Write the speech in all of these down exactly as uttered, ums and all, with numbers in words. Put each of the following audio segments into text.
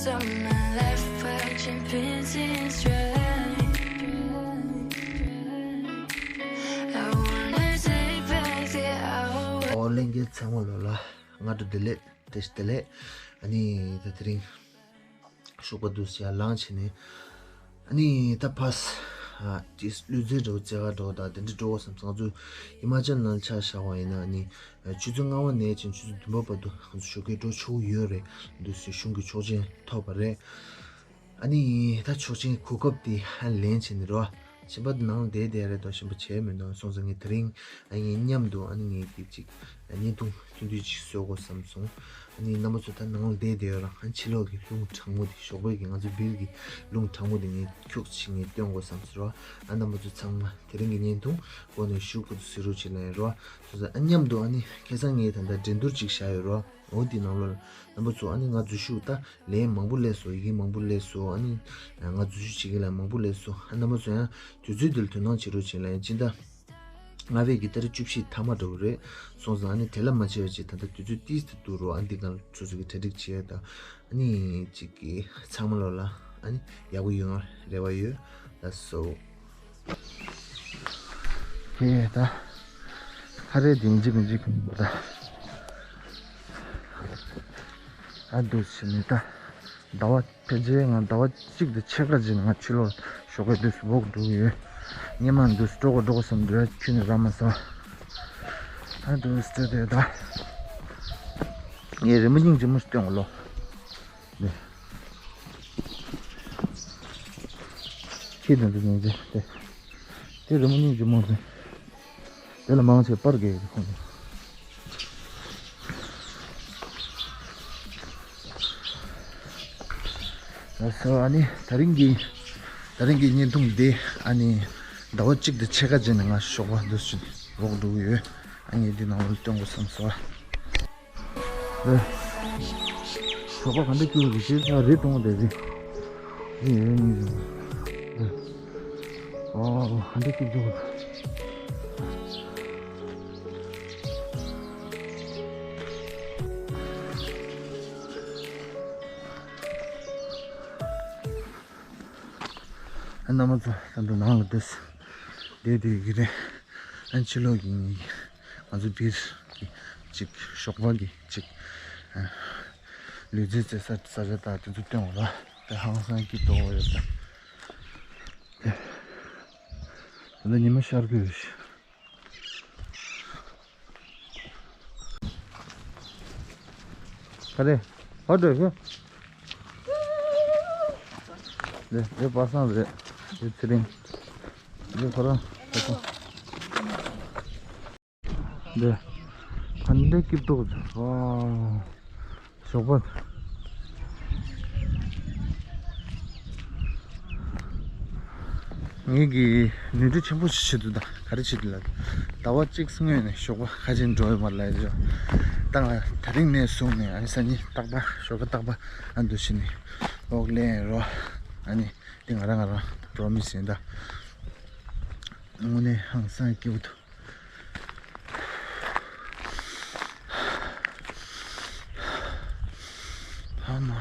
of my life, watching painting strike. I wanna take back the hour. ཨོ་ལྷན་རྒྱས་ཚང་མ་ལོ་ལ་སྔ་དྲོ་བདེ་ལེགས། བཀྲ་ཤིས་བདེ་ལེགས། ཨ་ནི་ད་དེ་རིང་ཞོགས་པ་འདུག་སེ་ཡར་ལངས་བྱས་ནས། ཨ་ནི་ད་ཕར་ཨ་ཅིག་ལུས་རྩལ་འགྲོ་རྩེད་གར་འགྲོ་དང་དེ་འདྲ་འགྲོ་དགོས་བསམ། ང་ཚོ་ཧི་མ་ཅལ་ནང་ཆ་བཞག་པ་ཡིན་ན་ཨ་ནི་ཆུ་ཚོད་ལྔ་པ་ནས་བྱས་ཆུ་ཚོད་བདུན་པ་བར་དུ་ང་ཚོ་ཞོགས་ཀས་འགྲོ་ཆོག་གི་ཡོད་རེད། འདུག་སེ་གཞུང་གི་ཆོག་མཆན་ཐོབ་པ་རེད། ཨ་ནི་ད་ཆོག་མཆན་གོ་སྐབས་དེ་ལེན་བྱས་ནས་རོ། གཞན་པ་ནང་བསྡད་བསྡད་རེད་དོ། གཞན་པ་བྱས་མི་འདུག་སོང་ཙང་ངས་དེ་རིང་ཨ་ངའི་མཉམ་དུ་ཨ་ནི་ངའི་གི་ཅིག་བརྙན་ཐུང་ཐུང་ཐུང་ཅིག་བཟོ་དགོས་བསམ་སོང་། ཨ་ནི་རྣམ་པ་ཚོ་ད་ནང་བསྡད་བསྡད་ཡོད་ར། ཨ་ཕྱི་ལོགས་ཀྱི་རླུང་གྲང་མོ་དེ་ཞོགས་པའི་གི་ང་ཚོ་སྦིར་གྱི་རླུང་གྲང་མོ་དེ་ངས་ཁྱུག་ཅིག་ངས་སྟོན་དགོས་བསམ་སོང་ར། ཨ་རྣམ་པ་ཚོ་ཚང་མ་དེ་རིང་གི་བརྙན་ཐུང་འགོ་ནས་གཞུག་བར་དུ་གཟིགས་རོགས་བྱེད་ལབ་ཡིན་ར། སོང་ཙང་ཨ་མཉམ་དུ་ཨ་ནི་ཁ་སང་ངས་ད་ལྟ་འགྲན་བསྡུར་ཅིག་བཞག་ཡོད་ར། འོ་དེ་ནང་ལོགས་ལ་རྣམ་པ་ཚོ་ཨ་ནི་ང་འཛུལ་ཞུགས་ད་ལན་མང་པོ་སླེབས་སོང་། ཡི་གེ་མང་པོ་སླེབས་སོང་། ཨ་ནི་ང་འཛུལ་ཞུགས་བྱེད་ཀྱི་ལན་མང་པོ་སླེབས་སོང་། ཨ་རྣམ་པ་ཚོ་ཡང་དུས་ཚོད་འདི་ལ་དོ་སྣང་བྱེད་རོགས་བྱེད་ལབ་ཡིན། སྤྱི་ཟླ་ལྔ་པའི་གི་ཏ་རིག་བཅུ་བཞི་མཐའ་མ་འདྲ་བོ་རེད། སོང་ཙང་ཨ་ནི་དེ་ལ་མ་བྱས་པ་ཅིག་ད་ལྟ་དུས་ཚོད་ཏིས་ཏི་འདུག་རོགས། ཨ་འདི་གང་སོ་སོ་གི་གྲ་སྒྲིག་བྱས་ད་ཨ་ནི་ཅིག་གི་ཚང་མ་ལོ་ལ་ཨ་ནི་ཡག་པོ་ཡོང་བའི་རེ་བ་ཡོད། ལགས་སོ། ཧེ་ད། ཧ་རེ་དིང་ཅིག་ཅིག་ད། ཨ་འདུག་སེ་ནི་ད། ཟླ་བ་ཕལ་ཆེར་ང་ཟླ་བ་གཅིག་དང་ཕྱེད་ཀ་ཅིག་ང་ཕྱི་ལོགས་ཞོགས་ཀས་འདུག་སེ་འོག་འགྲོ་གི་ཡོད། སྔོན་མ་འདུག་སེ་འགྲོ་དགོས་འགྲོ་དགོས་བསམ་འདུག་ཁྱོན་ནས་ར་མ་ཟ། ཨ་འདུག་སེ་འདུག་ད། ངས་རི་མོ་སྙིང་རྗེ་མོ་ཞིག་སྟོན་གོ་ལོ། ནས། ཁྱེད་དང་འདི་ནས་འདི་དེ། དེ་རི་མོ་སྙིང་རྗེ་མོ་རེད། དེ་ལ་མང་ཆེ་པར་རྒྱག་གི་ཁོང་ཚོ། ལགས་སོ། ཨ་ནི་ད་རིང་གི་ད་རིང་གི་བརྙན་ཐུང་འདི་ཨ་ནི་ཟླ་བ་གཅིག་དང་ཕྱེད་ཀ་རྗེས་ནས་ང་ཞོགས་པ་འདུག་སེ་འོག་འགྲོ་གི་ཡོད། ཨ་ངས་འདི་ནང་ལ་སྟོན་དགོས་བསམ་སོང་། ཨེ། ཞོགས་པ་ག་འདྲ་སྐྱིད་པོ་རེད། ཅེས་ང་རེ་གཏོང་བསྡད་རེད། ཨེ་ཡོད་ཉིད་རེད། ཨེ། ཨོ་ག་འདྲ་སྐྱིད་པོ་རེད། ཨ་རྣམ་པ་ཚོ་ད་དུང་ནང་ལ་འདུག་སེ་བསྡད་བསྡད་ཀྱི་རེད། ཨ་ཕྱི་ལོགས་ཀྱི་ང་ཚོ་སྦིར་གྱི་ཅིག་ཞོགས་པ་གི་ཅིག་ཨ་ལུས་རྩལ་རྩེད་ས་ས་ཆ་དག་དེ་ཚོ་སྟོན་པ་ར། དེ་ཧང་སང་སྐྱིད་པོ་ཡོད་ད། དེ་ད་ལྟ་ཉི་མ་ཤར་གྱི་ཡོད་ཤག་ག་རེ། ཧོ་འགྲོ་ཤོག་འདི་འདི་པ་སངས་རེད། འདི་ཚེ་རིང་། འདི་ཁོ་རང་ཁོ་ཚོ། འདི་ག་འདྲ་སྐྱིད་པོ་འདུག་ཝ། ཞོགས་པ། ངེད་ཀྱིས་ནུས་འབྲུ་ཆེན་པོ་ཞིག་བྱེད་འདུག་ད་ག་རེ་བྱེད་འདུག་ལབ། ཟླ་བ་གཅིག་སྔོན་ནས་ཞོགས་པ་ཁ་ཆེམས་འགྲོ་ཡོད་མ་རེད་ལབ་ཡོད། ད་ང་དེ་རིང་ནས་བཟུང་ནས་ཨ་ནི་སང་ཉིན་རྟག་པར་ཞོགས་ཀ་རྟག་པར་ཨ་འདུག་སེ་ནས་འོག་ལེན་རོགས། ཨ་ནི་འདི་ང་རང་ང་རང་པྲོ་མི་སི་ཡིན་ད། དངོས་གནས་ཧང་སང་སྐྱིད་པོ་འདུག་ཕ་མ།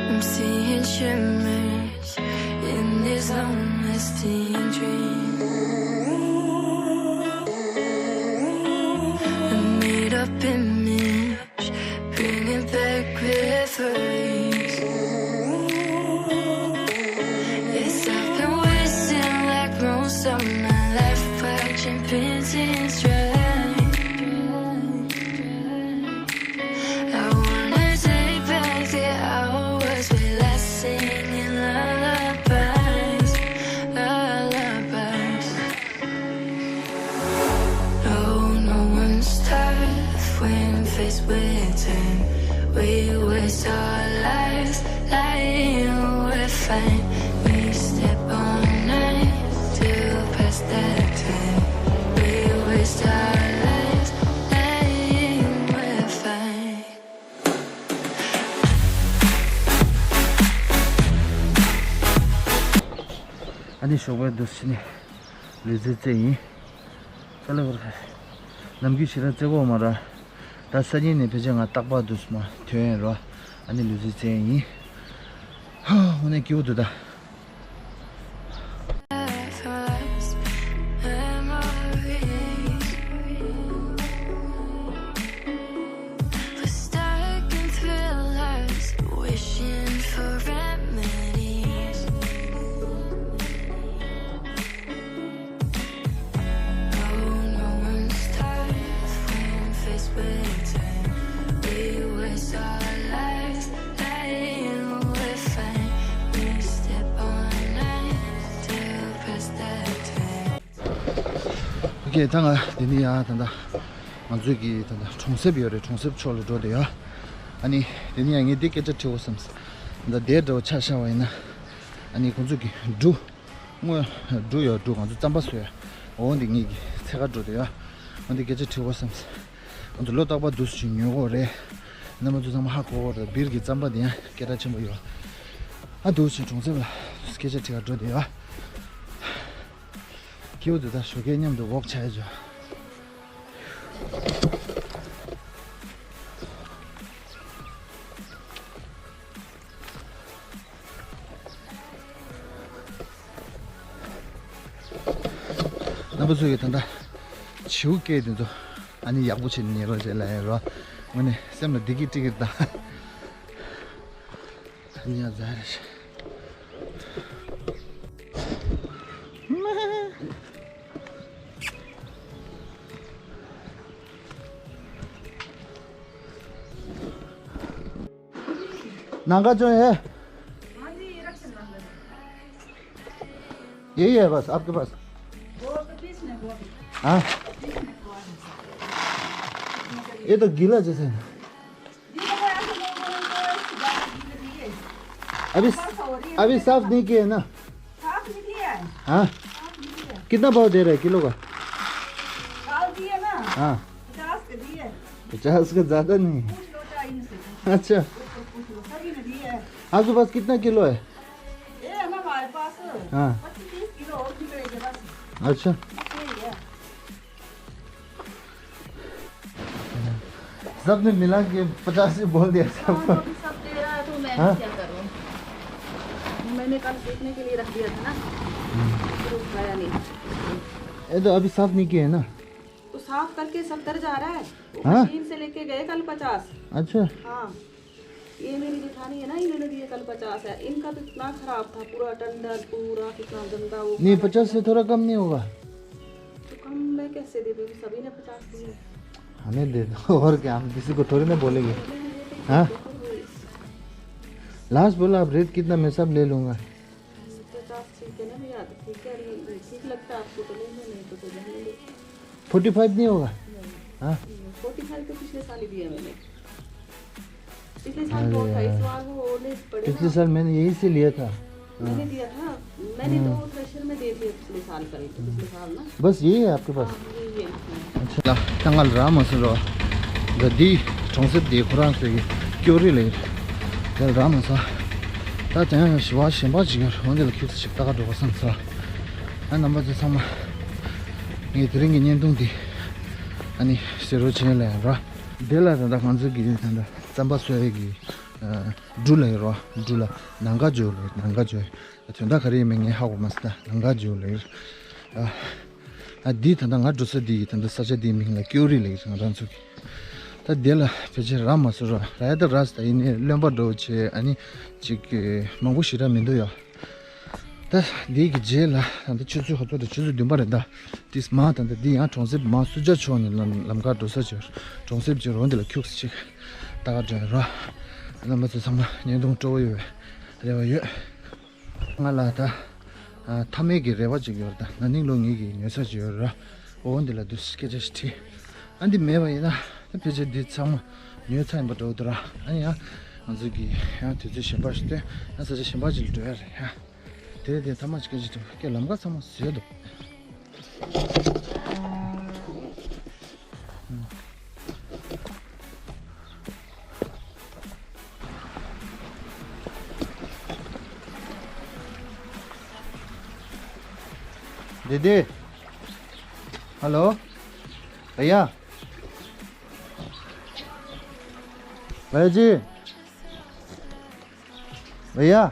I'm seeing shimmers in these lonely dreams. A made up image, bringing back memories. It's like I'm wasting like most of my life watching paintings dry. I wanna take back the hours we last singing lullabies, lullabies. No, no one's tough when faced with time. We waste our lives lying we're fine. We step on night to pass that time. We waste our lives lying we're fine. ནི་ཞོགས་པའི་དུས་ཚོད་ནི་ལུས་རྩལ་རྩེ་ཡིན། ད་ལོ་ནམ་རྒྱུན་ཞེ་དྲག་རྩེ་གོ་མ་ར། ད་སང་ཉིན་ནས་ཕལ་ཆེར་ང་རྟག་པར་དུས་མ་ཐོན་ཡིན་རོ། ཨ་ནི་ལུས་རྩལ་རྩེ་ཡིན། ཧ། དངོས་གནས་སྐྱིད་པོ་འདུག་ད། We're stuck in thrillers, wishing for remedies. Oh, no one's tough when faced with time. We waste our lives playing with fire. We step on night to pass the time. ཨོ་ཁེ། ད་ང་འདི་ནས་ཡང་ད་ལྟ་ང་ཚོའི་གི་ད་ལྟ་གྲོང་གསེབ་ཡོད་རེད། གྲོང་གསེབ་ཕྱོགས་ལ་འགྲོ་བསྡད་ཡོད། ཨ་ནི་དེ་ནས་ཡང་ངས་འདི་སྐད་ཆ་དྲི་དགོས་བསམས། ད་ལྟ་དེ་འདྲ་བོ་ཆ་བཞག་པ་ཡིན་ན། ཨ་ནི་ཁོང་ཚོ་གི་འབྲུ། སྔོན་འབྲུ་ཡོད། འབྲུ་ང་ཚོ་རྩམ་པ་བཟོ་ཡ། འོ་འདི་ངེད་ཀྱི་འཚོལ་ག་འགྲོ་བསྡད་ཡོད། འོ་འདི་སྐད་ཆ་དྲི་དགོས་བསམས། ང་ཚོ་ལོ་རྟག་པར་འདུག་སེ་ཉོ་གི་ཡོད་རེད། རྣམ་པ་ཚོ་ཚང་མ་ཧ་གོ་གི་ཡོད་རེད། སྦིར་གྱི་རྩམ་པ་དེ་ཡང་སྐད་གྲགས་ཆེན་པོ་ཡོད། ཨ། འདུག་སེ་གྲོང་གསེབ་ལ་སྐད་ཆ་དྲི་ག་འགྲོ་བསྡད་ཡོད། སྐྱིད་པོ་འདུག་ད་ཞོགས་ཀས་མཉམ་དུ་ཝོག་བྱས་བྱས། རྣམ་པ་ཚོ་གིས་ད་ལྟ་བྱིའུ་སྐད་དེ་ཚོ་ཨ་ནི་ཡག་པོ་བྱས་ནས་ཉན་རོགས་བྱས་ལབ་ཡོད་རོ། དངོས་གནས་སེམས་ལ་བདེ་སྐྱིད་སྤྲད་ཀྱི་རེད་ད། ཨ་ནི་ཡ་ཛ་རེ་ཤ། नंगा जो है। यही है बस आपके पास। हाँ। ये तो गीला जैसे है। अभी, अभी साफ नहीं किया है ना? साफ नहीं किया है। हाँ। साफ नहीं किया। कितना भाव दे रहे हैं किलो का? काल दिए ना। हाँ। पचास के दिए। पचास का ज्यादा नहीं। पूछ लो चाय से। अच्छा। पूछ लो, सभी ने दिए। आपके पास कितना किलो है? ये है ना हमारे पास। हाँ। पच्चीस तीस किलो और निकलेंगे बस। अच्छा। बस यही है। सबने मिला के पचास ही बोल दिया हाँ, सबको। तो अभी सब दे रहा है तो मैं हाँ? भी क्या करूँ? मैंने कल बेचने के लिए रख दिया था ना, फिर उठाया नहीं। ये तो अभी साफ नहीं किया है ना? तो साफ करके सत्तर जा रहा है। वो हाँ? मशीन से लेके गए कल पचास। अच्छा। हाँ। ये मेरी जेठानी है ना, इन्होंने दिए कल पचास है। इनका तो इतना खराब था, पूरा टंडन, पूरा कितना गंदा वो नहीं, खाना पचास से थोड़ा कम नहीं होगा। तो कम मैं कैसे दे दूँ? सभी ने पचास दिए। हमें दे दो, और क्या, हम किसी को थोड़ी ना बोलेंगे। हाँ? लास्ट बोला, आप रेट कितना, मैं सब ले लूँगा। पचास ठीक है ना भैया? तो ठीक है, ठीक लगता है आपको तो ले लो, नहीं तो फिर रहने दो। फोर्टी फाइव नहीं होगा? नहीं। हाँ? फोर्टी फाइव तो पिछले साल ही दिया मैंने। पिछले साल अरे बहुत था, इस यार। बार वो ओले पड़े पिछले ना। साल मैंने यहीं से लिया था। मैंने हाँ। दिया था, मैंने तो हम्म। थ्रेशर में दे दिया पिछले साल का ही, तो पिछले साल ना। बस यही है आपके पास? हाँ, यही है। अच्छा। ད་ང་ལ་རག་མ་སོང་རོ། ད་འདི་གྲོང་གསེབ་འདི་ཁོ་རང་ཚོའི་ཀྱོ་རི་ལ་ཡིན། ད་རག་མ་སོང་། ད་དེ་ཡང་ཞི་བ་གཞན་པ་ཅིག་ཡོད་རེད། འོ་འདི་ལ་ཁྱུག་ཙམ་ཞིག་ལྟ་ག་འགྲོ་ག་བསམ་སོང་། ཨ། རྣམ་པ་ཚོ་ཚང་མ། ངས་དེ་རིང་གི་བརྙན་ཐུང་འདི་ཨ་ནི་ཟེར་རོ་བྱས་ལ་ཡང་ར། དེ་ལ་ད་ལྟ་ང་ཚོ་གི་ད་ལྟ་རྩམ་པ་བཟོ་ཡས་ཀྱི་ཨ་འབྲུ་ལ་ཡོད་རོ། འབྲུ་ལ་ནང་ག་འཇོ་ལ་ནང་ག་འཇོ། དོན་དག་ག་རེ་ཡིན་མིན་ངས་ཧ་གོ་མ་སོང་། ད་ནང་ག་འཇོ་ལ་ཡོད། ཨ། ཨ། འདི་ད་ལྟ་ང་འགྲོ་ས་འདི་ཡི་ད་ལྟ་ས་ཆ་འདིའི་མིང་ལ་ཀྱོ་རི་ལ་ཡོད་ང་རང་ཚོ་གི། ད་དེ་ལ་ཕལ་ཆེར་རག་མ་སོང་ར། རག་ཡ་ད་རག་སོང་། ད་ཡིན་ནའི་རློན་པ་འདྲ་བོ་བྱས། ཨ་ནི་ཅིག་མང་པོ་ཞེ་དྲག་མི་འདུག་ཡ། ད་འདི་གི་རྗེས་ལ་ད་ལྟ་ཆུ་ཚོད་ཧོ་ཚོད་དང་ཆུ་ཚོད་བདུན་པ་རེད་ད། དེས་མ་ད་ལྟ་འདི་ཡང་གྲོང་གསེབ་མ་སུ་ཇཱ་ཕྱོགས་ནས་ལམ་ལམ་ཁ་འགྲོ་ས་ཅིག་གྲོང་གསེབ་ཅིག་རོ། འདི་ལ་ཁྱུག་ཙམ་ཅིག་ལྟ་ག་འགྲོ་ཡ་ར། རྣམ་པ་ཚོ་ཚང་མ་བརྙན་ཐུང་སྤྲོ་བོ་ཡོད་པའི་རེ་བ་ཡོད། ང་ལ་ད་ཨ་མཐའ་མའི་གི་རེ་བ་ཅིག་ཡོད་རེད་ད། ན་ནིང་ལོ་ངེད་ཀྱི་ཉོ་ས་ཅིག་ཡོད་རེད་ར། འོ་འདི་ལ་འདུག་སེ་སྐད་ཆ་ཞིག་དྲིས། ཨ་འདི་མེད་པ་ཡིན་ན་ད་ཕལ་ཆེར་འདི་ཚང་མ་ཉོས་ཚར་ཡིན་པ་འདྲ་བོ་འདུག་ར། ཨ་ནི་ཡང་ང་ཚོ་གི་ཡང་དུས་ཚོད་གཞན་པ་ཞིག་སྟོན། ཡང་ས་ཆ་གཞན་པ་ཅིག་ལ་འགྲོ་ཡ་རེད་ཡ། དེ་རེད་དེ། མཐའ་མ་ཅིག་སྐད་ཆ་དྲིས་པ་ཀྱེ་ལམ་ཁ་ཚང་མ་བཟོས་འདུག दीदी। हेलो। भैया। भैया जी। भैया।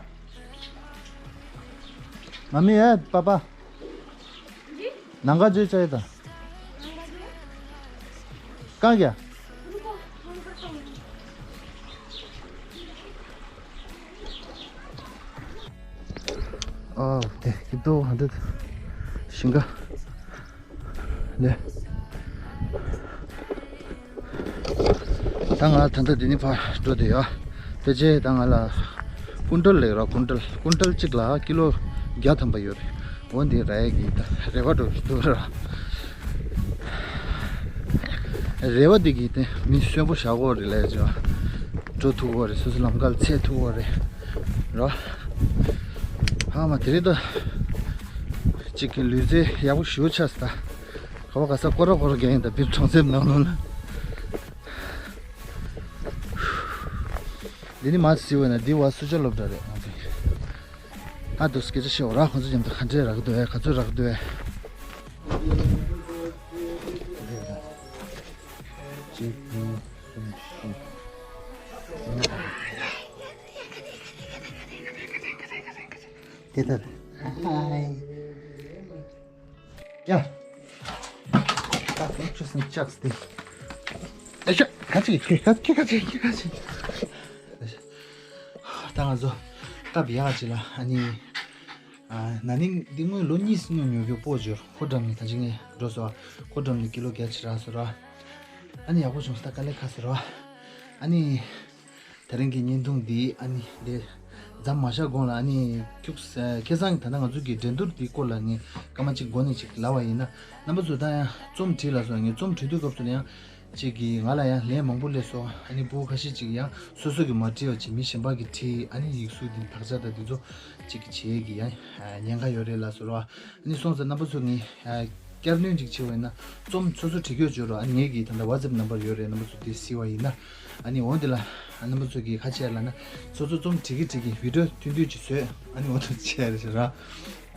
मम्मी है, पापा। नंगा जी चाहिए था। कहाँ गया? ཨོ་དེ་ཀི་ཏོ་ཧན་ཌེཌ་ཞིང་ཁ་ལས། ད་ང་ད་ལྟ་འདི་ནས་ཕར་འགྲོ་བསྡད་ཡོད། ཕལ་ཆེར་ད་ང་ལ་ཀུན་ཊལ་ལབ་ཡོད་ར། ཀུན་ཊལ་ཀུན་ཊལ་གཅིག་ལ་ཀི་ལོ་བརྒྱ་ཐམ་པ་ཡོད་རེད། འོ་འདི་ར་ཡ་གི་ད་རེ་བ་འགྲོ་འདུག་ར། རེ་བ་འདི་གི་དེ་མི་གསོན་པོ་བཞག་གོ་རེད་ལབ་ཡ་ཅིག་འགྲོ་ཐུབ་གོ་རེད། སོ་སོ་ལམ་ཁ་ལ་ཚད་ཐུབ་གོ་རེད་ར། ཧ་མ་དེ་རེད་ད། གཅིག་གི་ལུས་རྩལ་ཡག་པོ་ཞེ་པོ་ཆགས་སོང་ད། ག་བ་ག་ས་སྐོར་ར་སྐོར་ར་རྒྱག་ཡིན་ད་བིར་གྲོང་གསེབ་ནང་ལོགས་ན། འདི་ནི་མ་ཟི་བས་ན་འདི་བ་སུ་ཇ་སློབ་གྲྭ་རེད་ང་ཚོ། ཨ་དུ་སྐད་ཆ་བཤད་འོ་ར། ཁོ་ཚོ་མཉམ་དུ་ག་འདྲས་རག་གི་འདུག་ཨེ། ག་ཚོད་རག་གི་འདུག་ཨེ། གཅིག་གཉིས་གསུམ་བཞི། དེ་ལྟར། ཧའི། ཡ། ད་ཁོང་ཆུ་སྲིན་ལྕགས་ཏེ། ཨེ་ཤ། ཁ་ཅིག་ཁྱེད་ཁ་ཁྱེད་ཁ་ཅིག་ཁྱེད་ཁ་ཅིག་ད་ང་ཚོ་སྟབས་ཡག་ཅིག་ལ་ཨ་ནི། ཨ་ན་ནིང་འདི་སྔོན་ལོ་གཉིས་སྔོན་ཉོ་རྒྱུ་སྤོ་འབྱོར་ཁོ་འགྲམ་ནས་ད་ཅི་ངས་འགྲོ་སོང་། ཁོ་འགྲམ་ནས་ཀི་ལོ་བརྒྱད་ཅིག་རག་སོང་ར། ཨ་ནི་ཡག་པོ་བྱུང་སོང་། ད་དཀའ་ལས་ཁག་སོང་ར། ཨ་ནི། དེ་རིང་གི་བརྙན་ཐུང་འདི་ཨ་ནི་འདི་མཚམས་མ་བཞག་གོང་ལ་ཨ་ནི་ཁྱུག་ཁ་སང་ད་ལྟ་ང་ཚོ་གི་འགྲན་བསྡུར་འདི་སྐོར་ལ་ངས་སྐར་མ་གཅིག་འགོ་ནས་ཅིག་ལབ་པ་ཡིན་ན། རྣམ་པ་ཚོ་ད་ཡང་རྩོམ་བྲིས་ལ་སོང་། ངས་རྩོམ་བྲིས་དུས་སྐབས་སུ་ལ་ཡང་ཅིག་གིས་ང་ལ་ཡང་ལན་མང་པོ་སླེབས་སོང་། ཨ་ནི་ཕྲུ་གུ་ཁ་ཤས་ཅིག་ཡང་སོ་སོ་གི་མ་བྲིས་པ་ཅིག་མི་གཞན་པ་གིས་བྲིས། ཨ་ནི་ཡིག་གཟུགས་འདི་དག་ཆ་དང་འདི་ཚོ་ཅིག་གིས་བྱེད་ཀྱི་ཡང་ཉེན་ཁ་ཡོད་རེད་ལབ་སོང་ར། ཨ་ནི་སོང་ཙང་རྣམ་པ་ཚོ་ངས་བསྐྱར་སྣོན་ཅིག་བྱེད་པ་ཡིན་ན་རྩོམ་སོ་སོ་བྲིས་སྐྱོར་བྱོས་རོགས། ཨ་ནི་ངེད་ཀྱི་ད་ལྟ་ཝ་ཙེབ་ནམ་བར་ཡོད་རེད། རྣམ་པ་ཚོ་དེ་གཟིགས་པ་ཡིན་ན། ཨ་ནི་འོ་འདི་ལ་རྣམ་པ་ཚོ་གིས་ཁ་ཆད་ལ་ན་སོ་སོ་རྩོམ་བྲིས་ཀྱི་བྲིས་ཀྱི་བི་ཌིའོ་ཐུང་ཐུང་ཅིག་བཟོས། ཨ་ནི་འོ་འདི་བྱས་རེད་ཟེར་ར།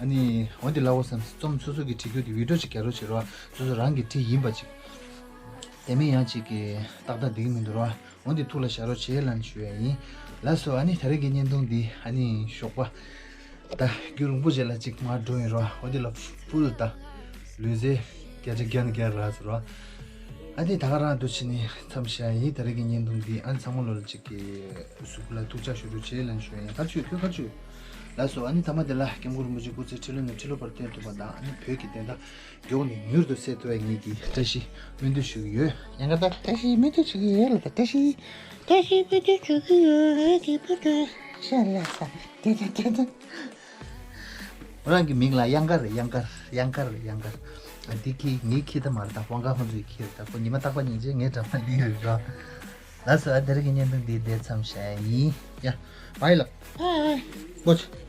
ཨ་ནི་འོ་འདི་ལ་འོ་བསམ་རྩོམ་སོ་སོ་གིས་བྲིས་རྒྱུ་དེ་བི་ཌིའོ་ཅིག་རྒྱག་རོགས་བྱེད་རོགས། སོ་སོ་རང་གིས་བྲིས་ཡིན་པ་ཅིག་དེ་མིན་ཡང་ཅིག་གིས་ཏག་ཏག་འགྲིག་གི་མི་འདུག་ར། འོ་འདི་ཐུགས་ལ་བཞག་རོགས་བྱེད་ལབ་ཞུ་ཡ་ཡིན། ལགས་སོ། ཨ་ནི་ད་རེས་ཀྱི་བརྙན་ཐུང་འདི་ཨ་ནི་ཞོགས་པ། ད་རྒྱུན་རིང་པོ་རྗེས་ལ་ཅིག་མར་འགྲོ་ཡིན་རོ། འོ་དེ་ལ་ཕུལ་ད་ལུས་རྩལ་བརྒྱ་ཆ་བརྒྱ་ནས་བརྒྱ་རག་ཟེར་རོ། ཨ་དེ་ད་ག་རང་འདུག་བྱས་ནས་མཚམས་བཞག་ཡིན། ད་རེས་ཀྱི་བརྙན་ཐུང་འདི་ཨ་ཚང་མ་ལོ་ལ་ཅིག་གི་གཟུགས་ལ་ཐུགས་ཅག་ཞུ་རོགས་བྱེད་ལབ་ཞུ་ཡིན། ག་རེ་བྱོས་ཁྱོད་ག་རེ་བྱོས། ལགས་སོ། ཨ་ནི་ཐ་མ་དེ་ལ་སྐྱབས་མགོན་རིན་པོ་ཆེ་སྐུ་ཚེ་ཁྲི་ལོ་ནས་ཁྲི་ལོ་བར་བརྟན་ཐུབ་པ་དང་། ཨ་ནི་བོད་ཀྱི་བདེན་མཐའ་མགྱོགས་ནས་མྱུར་དུ་གསལ་ཐུབ་པའི་ངེད་ཀྱིས་བཀྲ་ཤིས་སྨོན་འདུན་ཞུ་གི་ཡོད། ཡང་བསྐྱར་ད་བཀྲ་ཤིས་སྨོན་འདུན་ཞུ་གི་ཡོད་ལ། ད་བཀྲ་ཤིས་བཀྲ་ཤིས་སྨོན་འདུན་ཞུ་གི་ཡོད། ངེད་ཀྱི་བུ་ཁྲོད་ཤར་ལ་ས་དེ་དེ་དེ་དེ། ཁོ་རང་གི་མིང་ལ་གཡང་དཀར་རེད། གཡང་དཀར་གཡང་དཀར་གཡང་དཀར། ཨ་འདི་ཁྱི་ངའི་ཁྱི་ད་མ་རེད། ད་དབང་དཀར་ཁོང་ཚོའི་ཁྱི་རེད། ད་ཁོ་ཉི་མ་རྟག་པར་ཉིན་བྱེད་ངའི་འགྲམ་ལ་སླེབས་ཡོད་རེད་ར། ལགས་སོ། ཨ་དེ་རིང་གི་བརྙན་ཐུང་འདི་འདིར་མཚམས་བཞག་ཡིན། ཡ། བའི་ལགས། བའི། ཀོ་ཆ།